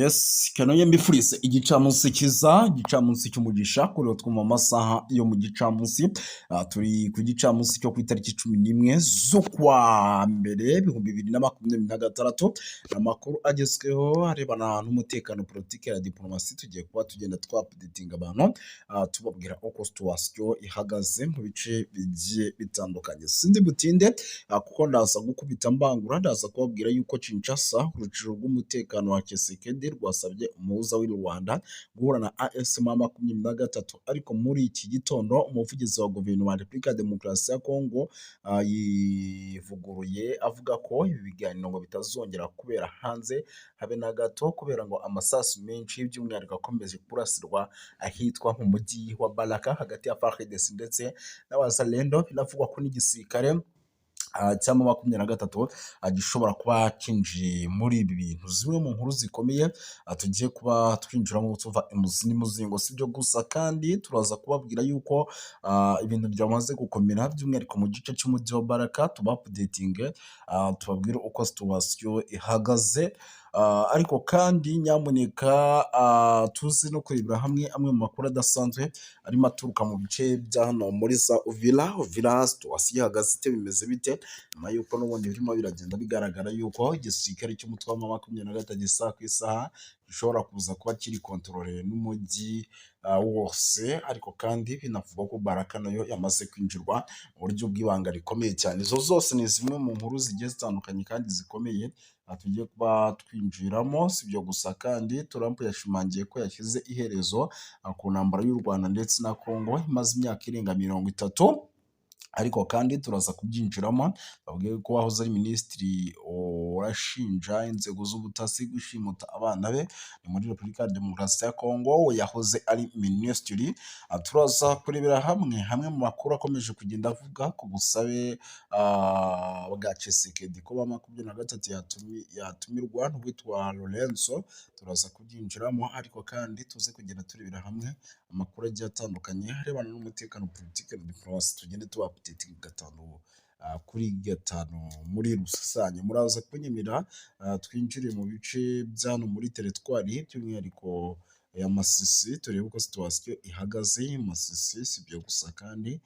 Yes, kanoye mbifurize igicamunsi kiza, igicamunsi cy'umugisha kuri twumva amasaha yo mu gicamunsi. Turi ku gicamunsi cyo ku itariki 11 z'ukwa mbere 2026. Amakuru agezweho arebana n'umutekano, politiki ya diplomasi, tugiye kuba tugenda twa-updatinga abantu, tubabwira uko situation ihagaze mu bice bigiye bitandukanye. Sindi butinde, kuko ndaza gukubita mbangura, ndaza kubabwira yuko Kinshasa, uruciro rw'umutekano wa Tshisekedi rwasabye umuhuza w'u Rwanda guhura na AFC M23, ariko muri iki gitondo umuvugizi wa guverinoma ya Repubulika ya Demokarasi ya Kongo yivuguruye avuga ko ibi biganiro ngo bitazongera kubera hanze habe na gato, kubera ngo amasasu menshi by'umwihariko akomeje kurasirwa ahitwa mu mujyi wa Baraka hagati ya FARDC ndetse n'Abazalendo. Binavugwa ko n'igisirikare cya M23 gishobora kuba cyinjiye muri ibi bintu. Zimwe mu nkuru zikomeye tugiye kuba twinjiramo tuva imuzi n'imuzingo. Si ibyo gusa kandi, turaza kubabwira yuko ibintu byamaze gukomera by'umwihariko mu gice cy'umujyi wa Baraka, tuba updating, tubabwire uko situation ihagaze. Ariko kandi nyamuneka tuzi no kurebera hamwe amwe mu makuru adasanzwe arimo aturuka mu bice bya hano muri za Uvira. Uvira situation ihagaze ite, bimeze bite, nyuma y'uko n'ubundi birimo biragenda bigaragara yuko igisirikare cy'umutwe wa M23 isaha ku isaha gishobora kuza kuba kiri contrôlé n'umujyi wose, ariko kandi binavugwa ko Baraka nayo yamaze kwinjirwa mu buryo bw'ibanga rikomeye cyane. Izo zose ni zimwe mu nkuru zigiye zitandukanye kandi zikomeye tugiye kuba twinjiramo. Si ibyo gusa kandi, Trump yashimangiye ko yashyize iherezo ku ntambara y'u Rwanda ndetse na Congo imaze imyaka irenga 30, ariko kandi turaza kubyinjiramo. Babwiye ko wahoze ari minisitiri urashinja inzego z'ubutasi gushimuta abana be, ni muri Repubulika ya Demokarasi ya Kongo, yahoze ari minisitiri. Turaza kurebera hamwe hamwe mu makuru akomeje kugenda avuga ku busabe bwa Tshisekedi ko M23 yatumirwa n'uwitwa Lorenzo, turaza kubyinjiramo, ariko kandi tuze kugenda turebera hamwe amakuru agiye atandukanye arebana n'umutekano, politiki na diplomasi, tugende tuba updating 5 kuri 5 muri rusange. Muraza kunyemera twinjire mu bice bya hano muri teritwari by'umwihariko ya Masisi, turebe uko situation ihagaze Masisi. Si ibyo gusa kandi,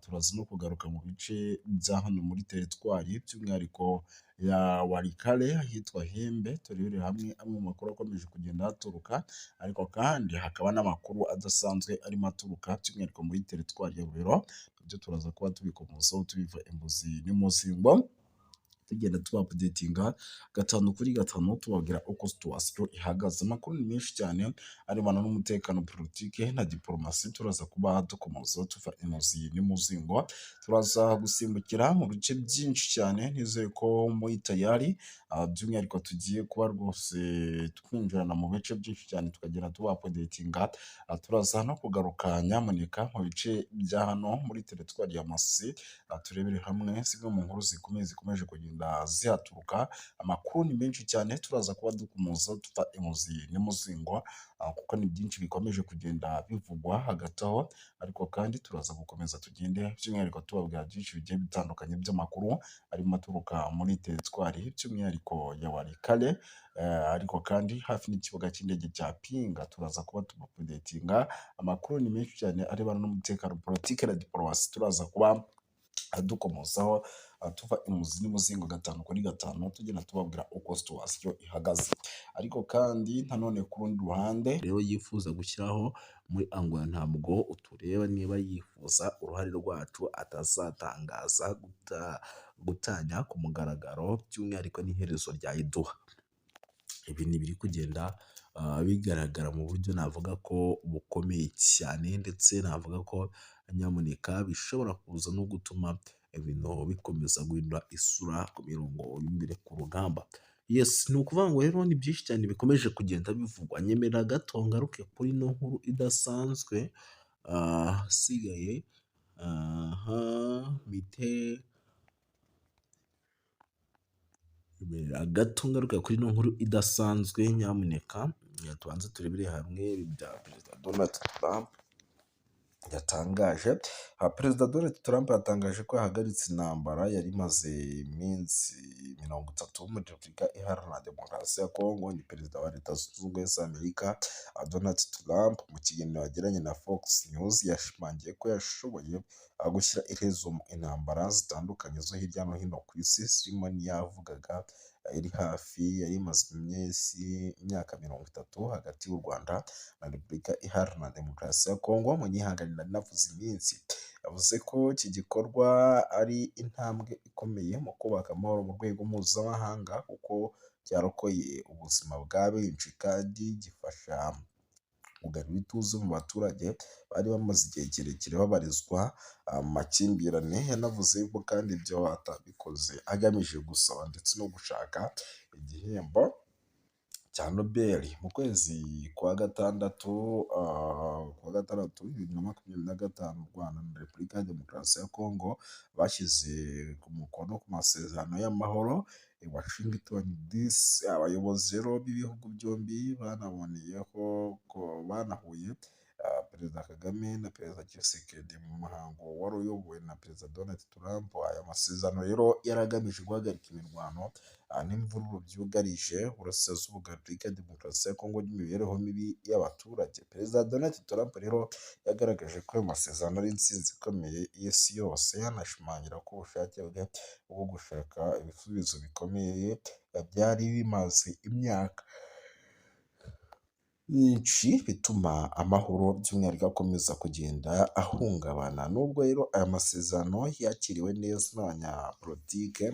turaza no kugaruka mu bice bya hano muri teritwari by'umwihariko ya Walikale ahitwa Hembe, turebere hamwe amwe mu makuru akomeje kugenda haturuka, ariko kandi hakaba n'amakuru adasanzwe arimo aturuka by'umwihariko muri teritwari ya Rubero, nabyo turaza kuba tubikomozaho tubiva imuzi n'imuzingo, tugenda tuba updatinga 5 kuri 5, tubabwira uko situation ihagaze. Amakuru ni menshi cyane arebana n'umutekano, politike na diplomasi, turaza kuba dukomozaho tuva imuzi n'imuzingo, turaza gusimbukira mu bice byinshi cyane. Nizeye ko muri tayari, by'umwihariko tugiye kuba rwose twinjirana mu bice byinshi cyane tukagenda tuba updatinga. Turaza no kugaruka nyamuneka mu bice bya hano muri teritwari ya Masisi, turebere hamwe zimwe mu nkuru zikomeye zikomeje kugenda zihaturuka. Amakuru ni menshi cyane, turaza kuba dukomoza tuva imuzi n'imuzingo, kuko ni byinshi bikomeje kugenda bivugwa hagati aho, ariko kandi turaza gukomeza tugende by'umwihariko tubabwira byinshi bigiye bitandukanye by'amakuru arimo aturuka muri teritwari by'umwihariko ya Walikale, ariko kandi hafi n'ikibuga cy'indege cya Pinga, turaza kuba tuba updatinga. Amakuru ni menshi cyane arebana n'umutekano, politiki na diplomasi, turaza kuba dukomozaho tuva imuzi n'imuzingo 5 kuri 5, tugenda tubabwira uko situation ihagaze. Ariko kandi nanone ku rundi ruhande rero yifuza gushyiraho muri Angola, ntabwo utureba niba yifuza uruhare rwacu atazatangaza gutanya ku mugaragaro, by'umwihariko n'iherezo ryayiduha. Ibi ni ibiri kugenda bigaragara mu buryo navuga ko bukomeye cyane, ndetse navuga ko nyamuneka bishobora kuza no gutuma ibintu bikomeza guhindura isura ku mirongo y'imbere ku rugamba. Yes, ni ukuvuga ngo rero ni byinshi cyane bikomeje kugenda bivugwa. Nyemerera gato ngaruke kuri ino nkuru idasanzwe, ahasigaye aha mpite, nyemerera gato ngaruke kuri ino nkuru idasanzwe nyamuneka, tubanze turebere hamwe ibya Perezida Donald Trump. Yatangaje. Perezida Donald Trump yatangaje ko yahagaritse intambara yari imaze iminsi 30 muri Repubulika Iharanira Demokarasi ya Kongo. Ni Perezida wa Leta Zunze Ubumwe za Amerika Donald Trump, mu kiganiro yagiranye na Fox News, yashimangiye ko yashoboye gushyira iherezo mu intambara zitandukanye zo hirya no hino ku isi, zirimo n'iyavugaga iri hafi yari imaze iminsi imyaka 30 hagati y'u Rwanda na Repubulika Iharanira Demokarasi ya Kongo. Munyihanganire navuze iminsi. Yavuze ko iki gikorwa ari intambwe ikomeye mu kubaka amahoro mu rwego mpuzamahanga, kuko byarokoye ubuzima bwa benshi kandi gifasha kugarura ituze mu baturage bari bamaze igihe kirekire babarizwa mu makimbirane. Yanavuze ko kandi ibyo atabikoze agamije gusaba ndetse no gushaka igihembo cya Nobel. Mu kwezi kwa gatandatu 2025, u Rwanda na Repubulika ya Demokarasi ya Kongo bashyize ku mukono ku masezerano y'amahoro i Washington DC. Abayobozi rero b'ibihugu byombi banaboneyeho ko banahuye, Perezida Kagame na Perezida Tshisekedi, mu muhango wari uyobowe na Perezida Donald Trump. Aya masezerano rero yari agamije guhagarika imirwano n'imvururu byugarije Uburasirazuba bwa Repubulika ya Demokarasi ya Kongo n'imibereho mibi y'abaturage. Perezida Donald Trump rero yagaragaje ko ayo masezerano ari intsinzi ikomeye y'isi yose, anashimangira ko ubushake bwe bwo gushaka ibisubizo bikomeye byari bimaze imyaka myinshi bituma amahoro by'umwihariko akomeza kugenda ahungabana. Nubwo rero aya masezerano yakiriwe neza n'abanyapolitike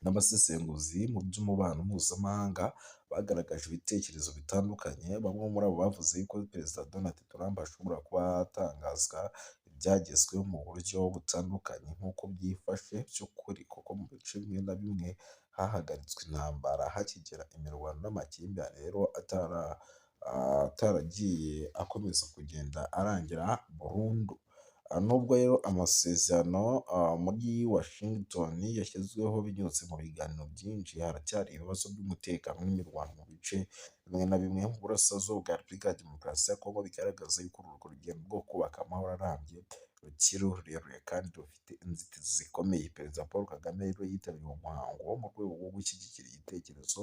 n'abasesenguzi mu by'umubano mpuzamahanga, bagaragaje ibitekerezo bitandukanye. Bamwe muri abo bavuze ko Perezida Donald Trump ashobora kuba atangazwa ibyagezweho mu buryo butandukanye nk'uko byifashe by'ukuri, kuko mu bice bimwe na bimwe hahagaritswe intambara hakigera imirwano n'amakimbirane rero ataragiye akomeza kugenda arangira burundu. Nubwo rero amasezerano muri Washington yashyizweho binyuze mu biganiro byinshi, haracyari ibibazo by'umutekano n'imirwano mu bice bimwe na bimwe mu Burasirazuba bwa Repubulika ya Demokarasi ya Kongo, bigaragaza yuko urwo rugendo rwo kubaka amahoro arambye rukiri rurerure kandi rufite inzitizi zikomeye. Perezida Paul Kagame rero yitabiriye uwo muhango mu rwego rwo gushyigikira igitekerezo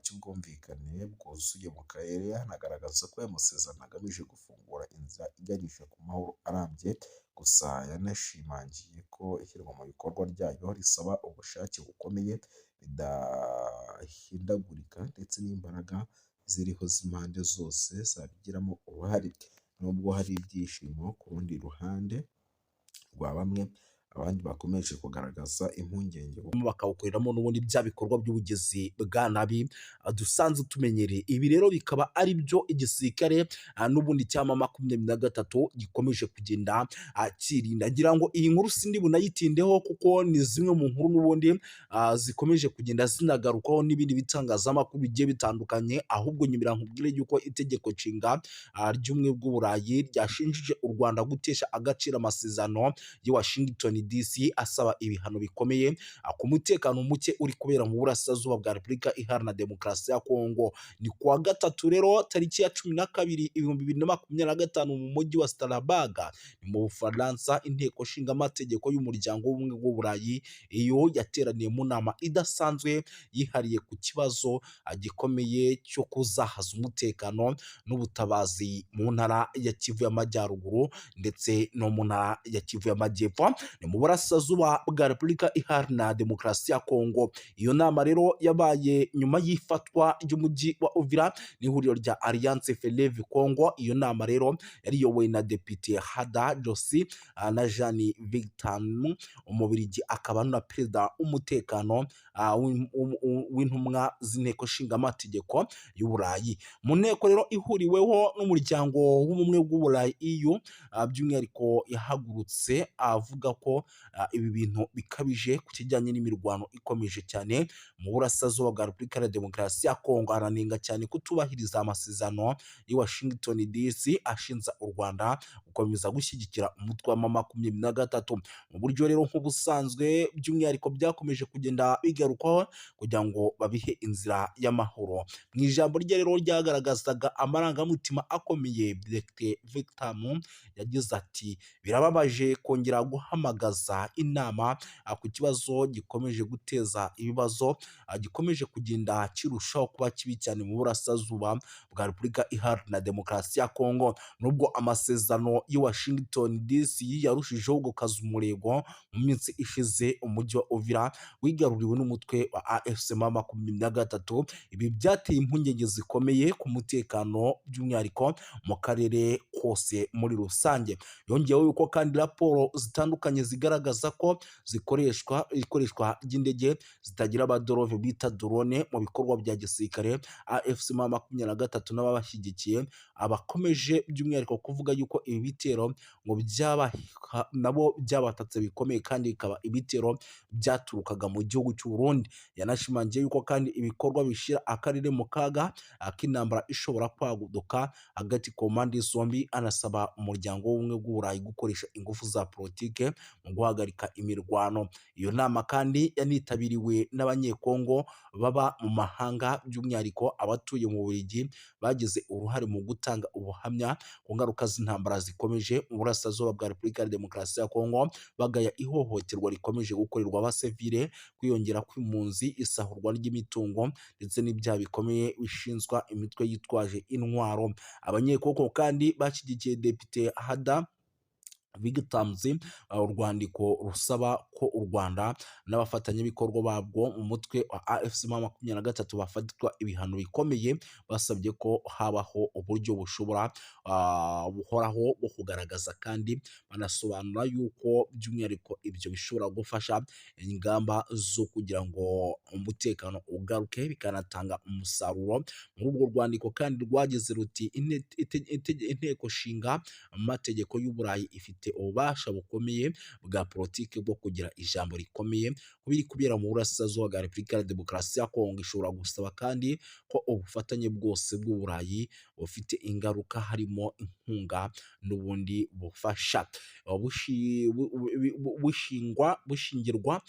cy'ubwumvikane bwuzuye mu karere, anagaragaza ko aya masezerano agamije gufungura inzira iganisha ku mahoro arambye. Gusa yanashimangiye ko ishyirwa mu bikorwa ryayo risaba ubushake bukomeye, bidahindagurika, ndetse n'imbaraga ziriho z'impande zose zabigiramo uruhare. Nubwo hari ibyishimo ku rundi ruhande rwa bamwe, abandi bakomeje kugaragaza impungenge. Bakawukoreramo n'ubundi bya bikorwa by'ubugizi bwa nabi dusanzwe tumenyereye. Ibi rero bikaba ari byo igisirikare n'ubundi cya M23 gikomeje kugenda kirinda. Ngira ngo iyi nkuru sindi bunayitindeho, kuko ni zimwe mu nkuru n'ubundi zikomeje kugenda zinagarukaho n'ibindi bitangazamakuru bigiye bitandukanye. Ahubwo nyumira nkubwire yuko itegeko nshinga ry'Ubumwe bw'Uburayi ryashinjije u Rwanda gutesha agaciro amasezerano y'i Washington DC asaba ibihano bikomeye ku mutekano muke uri kubera mu Burasirazuba bwa Repubulika Iharanira Demokarasi ya Kongo. Ni kuwa gatatu rero tariki ya 12 2025 mu mujyi wa Strasbourg, ni mu Bufaransa, inteko nshingamategeko y'Umuryango w'Ubumwe bw'Uburayi iyo yateraniye mu nama idasanzwe yihariye ku kibazo gikomeye cyo kuzahaza umutekano n'ubutabazi mu ntara ya Kivu y'Amajyaruguru ndetse no mu ntara ya Kivu y'Amajyepfo, ni mu Burasirazuba bwa Repubulika Iharanira Demokarasi ya Kongo. Iyo nama rero yabaye nyuma y'ifatwa ry'umujyi wa Uvira n'ihuriro rya Alliance Fleuve Congo. Iyo nama rero yari iyobowe na Depite Hada Josi na Jean Victor, Umubirigi akaba na perezida w'umutekano w'intumwa z'inteko nshingamategeko y'Uburayi. Mu nteko rero ihuriweho n'Umuryango w'Ubumwe bw'Uburayi EU, by'umwihariko yahagurutse avuga ko ibi bintu bikabije ku kijyanye n'imirwano ikomeje cyane mu Burasirazuba bwa Repubulika ya Demokarasi ya Kongo, aranenga cyane kutubahiriza amasezerano y'i Washington DC ashinja u Rwanda. gukomeza gushyigikira umutwe wa M23 mu buryo rero nk'ubusanzwe, by'umwihariko byakomeje kugenda bigarukwaho kugira ngo babihe inzira y'amahoro. Mu ijambo rye rero ryagaragazaga amarangamutima akomeye, Dr Victor yagize ati: "Birababaje kongera guhamagaza inama ku kibazo gikomeje guteza ibibazo, gikomeje kugenda kirushaho kuba kibi cyane mu burasirazuba bwa Repubulika Iharanira Demokarasi ya Kongo." Nubwo amasezerano y'i Washington DC yarushijeho gukaza umurego, mu minsi ishize umujyi wa Uvira wigaruriwe n'umutwe wa AFC M23. Ibi byateye impungenge zikomeye ku mutekano, by'umwihariko mu karere kose muri rusange. Yongeyeho yuko kandi raporo zitandukanye zigaragaza ko zikoreshwa ikoreshwa ry'indege zitagira abadereva bita drone mu bikorwa bya gisirikare. AFC M23 n'ababashyigikiye abakomeje by'umwihariko kuvuga yuko ibi bitero ngo byaba nabo byabatatse bikomeye, kandi bikaba ibitero byaturukaga mu gihugu cy'u Burundi. Yanashimangiye yuko kandi ibikorwa bishyira akarere mu kaga k'intambara ishobora kwaduka hagati ku mpande zombi, anasaba Umuryango w'Ubumwe bw'Uburayi gukoresha ingufu za politike mu guhagarika imirwano. Iyo nama kandi yanitabiriwe n'Abanyekongo baba mu mahanga, by'umwihariko abatuye mu Bubiligi, bagize uruhare mu gutanga ubuhamya ku ngaruka z'intambara zikomeje mu burasirazuba bwa Repubulika ya Demokarasi ya Kongo, bagaya ihohoterwa rikomeje gukorerwa abasivile, kwiyongera kw'impunzi, isahurwa ry'imitungo ndetse n'ibyaha bikomeye bishinzwa imitwe yitwaje intwaro. Abanyekongo kandi bashyigikiye Depite Hada Vigtamzi urwandiko rusaba ko u Rwanda n'abafatanyabikorwa babwo mu mutwe wa AFC M23 bafatirwa ibihano bikomeye. Basabye ko habaho uburyo bushobora buhoraho bwo kugaragaza, kandi banasobanura yuko by'umwihariko ibyo bishobora gufasha ingamba zo kugira ngo umutekano ugaruke, bikanatanga umusaruro. Muri urwo rwandiko kandi rwagize ruti: "Inteko nshinga amategeko y'Uburayi ifite ububasha bukomeye bwa politiki bwo kugira ijambo rikomeye ku biri kubera mu burasirazuba bwa Repubulika ya Demokarasi ya Kongo. Ishobora gusaba kandi ko ubufatanye bwose bw'Uburayi bufite ingaruka, harimo inkunga n'ubundi bufasha, bushingirwa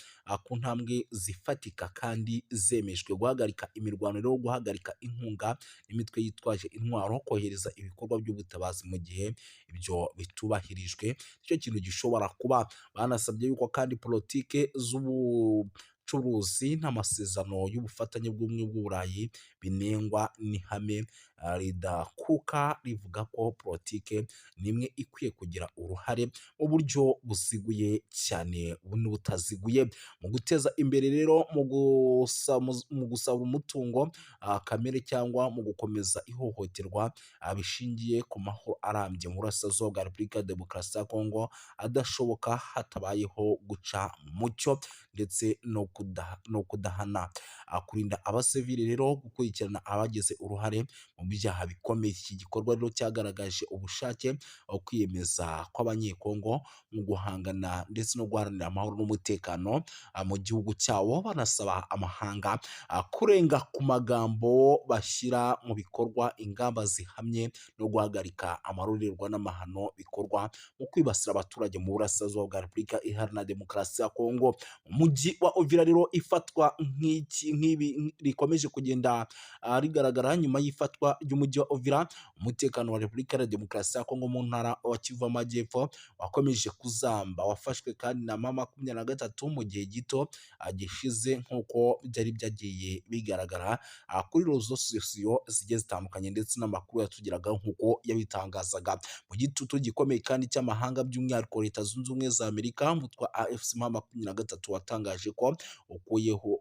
ku ntambwe zifatika kandi zemejwe: guhagarika imirwano rero, guhagarika inkunga imitwe yitwaje intwaro, kohereza ibikorwa by'ubutabazi. Mu gihe ibyo bitubahirijwe, nicyo kintu gishobora kuba." Banasabye yuko kandi politike z'ubucuruzi n'amasezerano y'ubufatanye bw'Ubumwe bw'Uburayi binengwa n'ihame ridakuka rivuga ko politike nimwe ikwiye kugira uruhare mu buryo buziguye cyane n'ubutaziguye mu guteza imbere rero mu gusaba umutungo kamere cyangwa mu gukomeza ihohoterwa bishingiye ku mahoro arambye mu burasirazuba bwa Repubulika ya Demokarasi ya Kongo adashoboka hatabayeho guca mu mucyo ndetse no kudahana, kurinda abasivili rero, gukurikirana abagize uruhare mu byaha bikomeye. Iki gikorwa rero cyagaragaje ubushake, kwiyemeza kw'Abanyekongo mu guhangana ndetse no guharanira amahoro n'umutekano mu gihugu cyabo, banasaba amahanga kurenga ku magambo bashyira mu bikorwa ingamba zihamye no guhagarika amarorerwa n'amahano bikorwa mu kwibasira abaturage mu burasirazuba bwa Repubulika Iharanira Demokarasi ya Kongo. Mu mujyi wa Uvira rero, ifatwa nk'iki nk'ibi rikomeje kugenda rigaragara nyuma y'ifatwa ry'umujyi wa Uvira, umutekano wa Repubulika ya Demokarasi ya Kongo mu ntara wa Kivu Amajyepfo wakomeje kuzamba. Wafashwe kandi na M23 mu gihe gito gishize, nk'uko byari byagiye bigaragara kuri réseaux sociaux zigiye zitandukanye ndetse n'amakuru yatugeragaho nk'uko yabitangazaga. Mu gitutu gikomeye kandi cy'amahanga, by'umwihariko Leta Zunze Ubumwe za Amerika, umutwe wa AFC M23 watangaje ko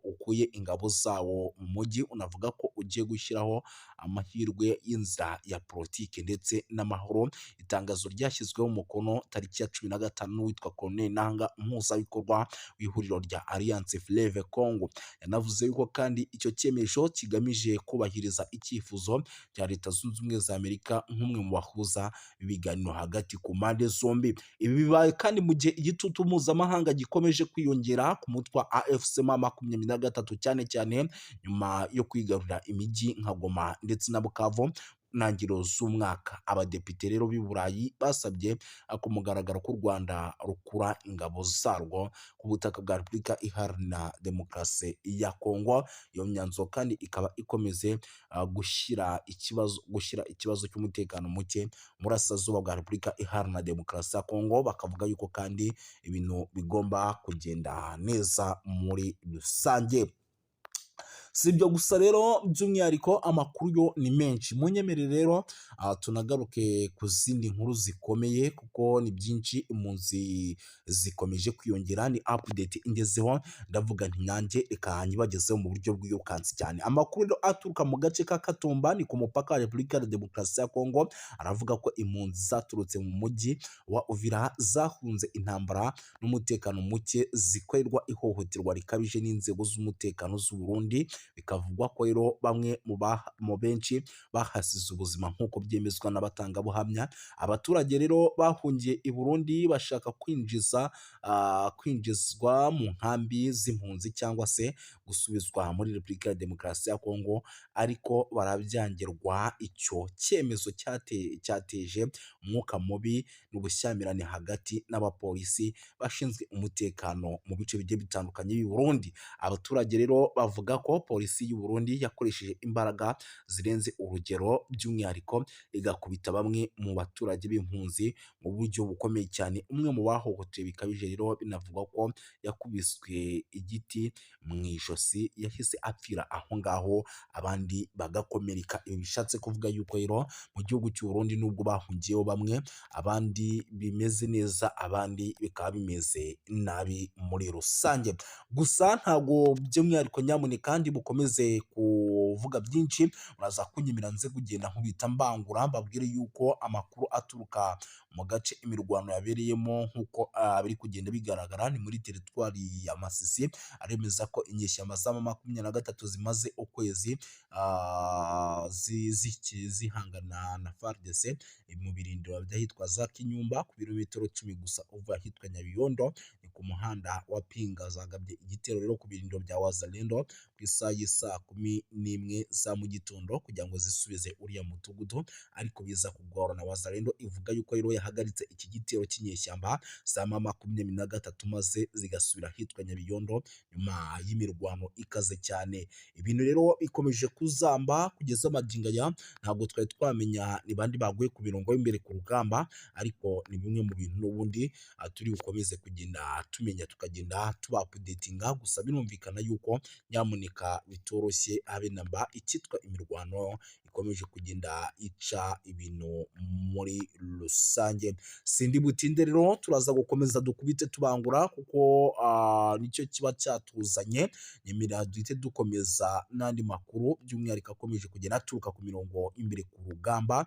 ukuye ingabo zawo mu mujyi, unavuga ko ugiye gushyiraho amahirwe y'inzira ya politiki ndetse n'amahoro. Itangazo ryashyizweho umukono tariki ya 15 n'uwitwa Corneille Nanga, umuhuzabikorwa w'ihuriro rya Alliance Fleuve Congo. Yanavuze yuko kandi icyo cyemezo kigamije kubahiriza icyifuzo cya Leta Zunze Ubumwe za Amerika nk'umwe mu bahuza ibiganiro hagati ku mpande zombi. Ibi bibaye kandi mu gihe igitutu mpuzamahanga gikomeje kwiyongera ku mutwe wa AFC M23, cyane cyane nyuma yo kwigarurira imijyi nka Goma ndetse na Bukavu. ntangiriro z'umwaka. Abadepite rero b'i Burayi basabye ku mugaragaro ko u Rwanda rukura ingabo zarwo ku butaka bwa Repubulika Iharanira Demokarasi ya Kongo. Iyo myanzuro kandi ikaba ikomeze gushyira ikibazo cy'umutekano muke mu burasirazuba bwa Repubulika Iharanira Demokarasi ya Kongo, bakavuga yuko kandi ibintu bigomba kugenda neza muri rusange. Si ibyo gusa rero, by'umwihariko amakuru yo ni menshi. Munyemerere rero tunagaruke ku zindi nkuru zikomeye, kuko ni byinshi. Impunzi zikomeje kwiyongera, ni update ingezeho, ndavuga nti nanjye reka nyibagezeho mu buryo bwirukansi cyane. Amakuru rero aturuka mu gace ka Katumba, ni ku mupaka wa Repubulika ya Demokarasi ya Kongo, aravuga ko impunzi zaturutse mu mujyi wa Uvira zahunze intambara n'umutekano muke, zikorerwa ihohoterwa rikabije n'inzego z'umutekano z'u Burundi. Bikavugwa ko rero bamwe mu benshi bahasize ubuzima, nk'uko byemezwa n'abatangabuhamya. Abaturage rero bahungiye i Burundi bashaka kwinjizwa mu nkambi z'impunzi cyangwa se gusubizwa muri Repubulika ya Demokarasi ya Kongo, ariko barabyangirwa. Icyo cyemezo cyateje umwuka mubi n'ubushyamirane hagati n'abapolisi bashinzwe umutekano mu bice bigiye bitandukanye by'i Burundi. Abaturage rero bavuga ko polisi y'u Burundi yakoresheje imbaraga zirenze urugero, by'umwihariko igakubita bamwe mu baturage b'impunzi mu buryo bukomeye cyane. Umwe mu bahohotewe bikabije rero binavugwa ko yakubiswe igiti mu ijosi, yahise apfira aho ngaho, abandi bagakomereka. Ibi bishatse kuvuga yuko rero mu gihugu cy'u Burundi, nubwo bahungiyeho bamwe, abandi bimeze neza, abandi bikaba bimeze nabi muri rusange. Gusa ntabwo by'umwihariko, nyamuneka ndi bukomeze kuvuga byinshi, muraza kunyemera nze kugenda nkubita mbangura, mbabwire yuko amakuru aturuka mu gace imirwano yabereyemo, nk'uko biri kugenda bigaragara, ni muri teritwari ya Masisi, aremeza ko inyeshyamba za M23 zimaze ukwezi zihangana na FARDC mu birindiro by'ahitwa za Kinyumba, ku birometero 10 gusa uva ahitwa Nyabiyondo, ni ku muhanda wa Pinga. Zagabye igitero rero ku birindiro bya Wazalendo ku isaha y'isaa 11 za mu gitondo kugira ngo zisubize uriya mudugudu, ariko biza kugorana. Wazalendo ivuga yuko rero yahagaritse iki gitero cy'inyeshyamba za M23, maze zigasubira ahitwa Nyabiyondo nyuma y'imirwano ikaze cyane. Ibintu rero bikomeje kuzamba kugeza magingo aya, ntabwo twari twamenya ni bandi baguye ku mirongo y'imbere ku rugamba, ariko ni bimwe mu bintu n'ubundi turi bukomeze kugenda tumenya, tukagenda tuba-updatinga. Gusa birumvikana yuko nyamuneka bitoroshye habe namba, icyitwa imirwano ikomeje kugenda ica ibintu muri rusange. Sindi butinde rero, turaza gukomeza dukubite tubangura, kuko nicyo kiba cyatuzanye. Nyemerera duhite dukomeza n'andi makuru, by'umwihariko akomeje kugenda aturuka ku mirongo imbere ku rugamba,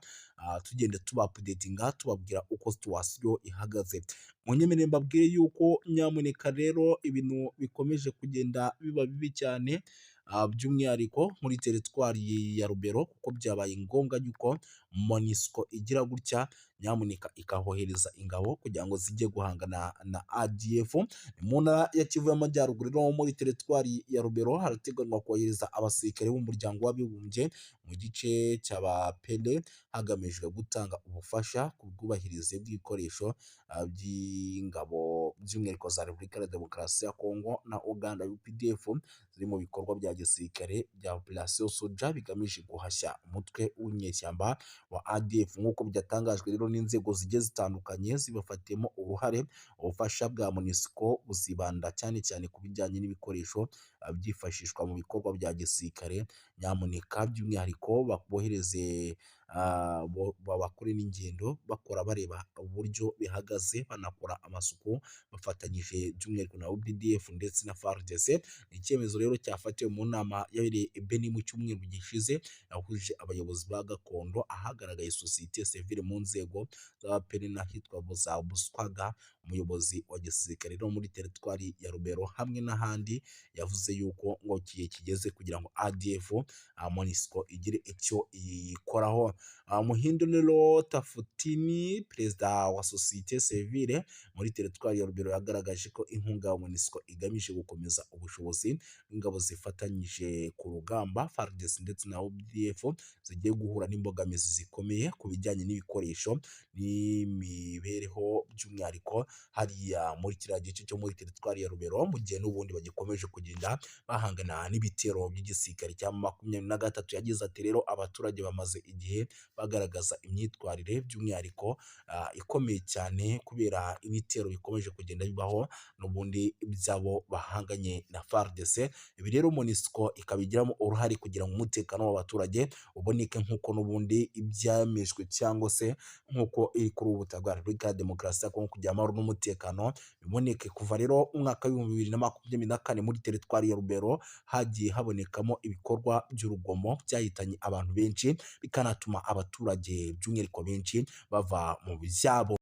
tugenda tuba-updatinga, tubabwira uko situation ihagaze. Munyemerere mbabwire yuko nyamuneka rero ibintu bikomeje kugenda biba bibi cyane, by'umwihariko muri teritwari ya Rubero, kuko byabaye ngombwa yuko MONUSCO igira gutya nyamuneka ikahohereza ingabo kugira ngo zijye guhangana na ADF. Ni mu ntara ya Kivu y'Amajyaruguru rero, muri teritwari ya Rubero, harateganywa kohereza abasirikare b'umuryango w'abibumbye mu gice cy'Abapele, hagamijwe gutanga ubufasha ku bwubahirize bw'ibikoresho by'ingabo, by'umwihariko za Repubulika ya Demokarasi ya Kongo na Uganda UPDF, ziri mu bikorwa bya gisirikare bya Operation Soja bigamije guhashya umutwe w'inyeshyamba wa ADF, nk'uko byatangajwe rero n'inzego zigiye zitandukanye zibafatiyemo uruhare. Ubufasha bwa MONUSCO buzibanda cyane cyane ku bijyanye n'ibikoresho byifashishwa mu bikorwa bya gisirikare, nyamuneka by'umwihariko bohereze, bakore n'ingendo bakora bareba uburyo bihagaze, banakora amasuku bafatanyije by'umwihariko na UPDF ndetse na FARDC. Ni icyemezo rero cyafatiwe mu nama yabereye i Beni mu cyumweru gishize, yahuje abayobozi ba gakondo, ahagaragaye sosiyete sivile mu nzego z'abapeni n'ahitwa za Buswaga. Umuyobozi wa gisirikare rero muri teritwari ya Rubero hamwe n'ahandi yavuze yuko ngo igihe kigeze kugira ngo ADF MONUSCO igire icyo iyikoraho. Muhindo Tafutini, perezida wa sosiyete sivile muri teritwari ya Rubero, yagaragaje ko inkunga ya MONUSCO igamije gukomeza ubushobozi bw'ingabo zifatanyije ku rugamba FARDC ndetse na UPDF zigiye guhura n'imbogamizi zikomeye ku bijyanye n'ibikoresho n'imibereho, by'umwihariko hariya muri kiriya gice cyo muri teritwari ya Rubero, mu gihe n'ubundi bagikomeje kugenda bahangana n'ibitero by'igisirikare cya 23. Yagize ati: "Rero abaturage bamaze igihe bagaragaza imyitwarire by'umwihariko ikomeye cyane kubera ibitero bikomeje kugenda bibaho n'ubundi by'abo bahanganye na FARDC. Ibi rero MONUSCO ikabigiramo uruhare kugira ngo umutekano w'abaturage uboneke nk'uko n'ubundi ibyemejwe cyangwa se nk'uko iri kuri ubu butaka bwa Repubulika ya Demokarasi ya Kongo kugira amahoro n'umutekano biboneke." Kuva rero umwaka w'2024 muri teritwari ya Rubero hagiye habonekamo ibikorwa by'urugomo byahitanye abantu benshi, bikanatuma abaturage by'umwihariko benshi bava mu byabo.